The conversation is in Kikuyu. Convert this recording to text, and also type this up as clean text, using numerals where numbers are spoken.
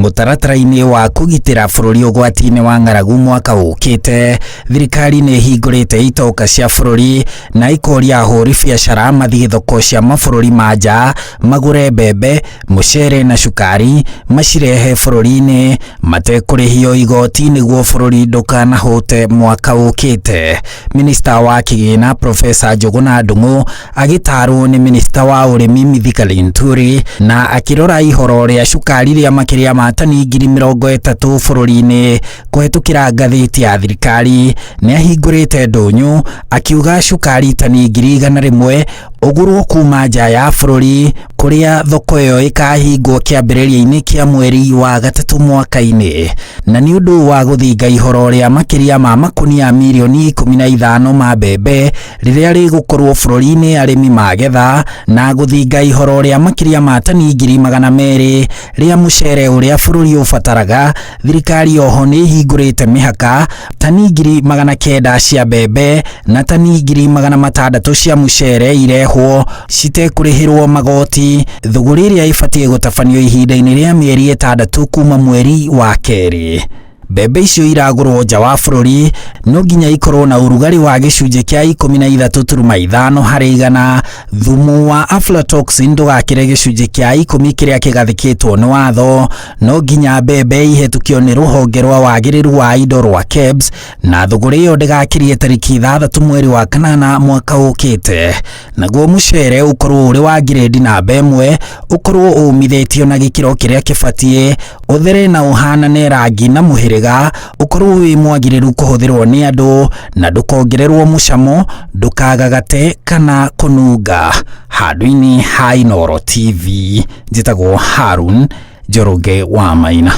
Mũtaratara-inĩ wa kũgitĩra bũrũri ũgwati-inĩ wa ng'aragu mwaka ũkĩte, thirikari nĩ ĩhingũrĩte itoka cia bũrũri na ĩkoria ahũri biacara mathiĩ thoko cia mabũrũri ma nja magũre mbembe, mũcere na cukari macirehe bũrũri-inĩ matekũrĩhio igoti nĩguo bũrũri ndũkanahũte mwaka ũkĩte. Minista wa kĩgĩna Profesa Njũgũna Ndung'u agĩtaarwo nĩ minista wa ũrĩmi Mithika Linturi na akĩrora ihoro rĩa cukari rĩa makĩria ma tani 30,000 bũrũri-inĩ kũhetũkĩra ngathĩti ya thirikari nĩ ahingũrĩte ndũnyũ akiuga cukari tani 100,000 ũgũrwo kuma nja ya bũrũri kũrĩa thoko ĩyo ĩkahingwo kĩambĩrĩria-inĩ kĩa mweri wa gatatũ mwaka-inĩ. Na nĩ ũndũ wa gũthinga ihoro rĩa makĩria ma makunia mirioni 15 ma mbembe rĩrĩa rĩgũkorwo bũrũri-inĩ arĩmi magetha, na gũthinga ihoro rĩa makĩria ma tani 200,000 rĩa mũcere ũrĩa bũrũri ũbataraga, thirikari oho nĩ ĩhingũrĩte mĩhaka tani 900,000 cia mbembe na tani 600,000 cia mũcere irehwo citekũrĩhĩrwo magoti, thũgũrĩ ĩrĩa ĩbatiĩ gũtabanio ihinda-inĩ rĩa mĩeri 6 kuma mweri wa kerĩ. Mbembe icio iragũrwo nja wa bũrũri no nginya ikorwo na ũrugarĩ wa gĩcunjĩ kĩa 13.5 harĩ igana, thumu wa aflatoxin ndũgakĩre gĩcunjĩ kĩa 10 kĩrĩa kĩgathĩkĩtwo nĩ watho, no nginya mbembe ihĩtũkio nĩ rũhonge rwa wagĩrĩru wa indo rwa KEBS na thũgũrĩ ĩyo ndĩgakĩrie tarĩki 6 mweri wa kanana mwaka ũkĩte. Naguo mũcere ũkorwo ũrĩ wa ngirĩndi namba 1, ũkorwo ũmithĩtio na gĩkĩro kĩrĩa kĩbatiĩ, ũthere na ũhanane rangi na mũhĩrĩga, ũkorwo wĩ mwagĩrĩru kũhũthĩrwo nĩ andũ na ndũkongererwo mũcamo, ndũkagagate kana kũnunga. Handũ-inĩ ha Inooro TV, njĩtagwo Harun Njoroge wa Maina.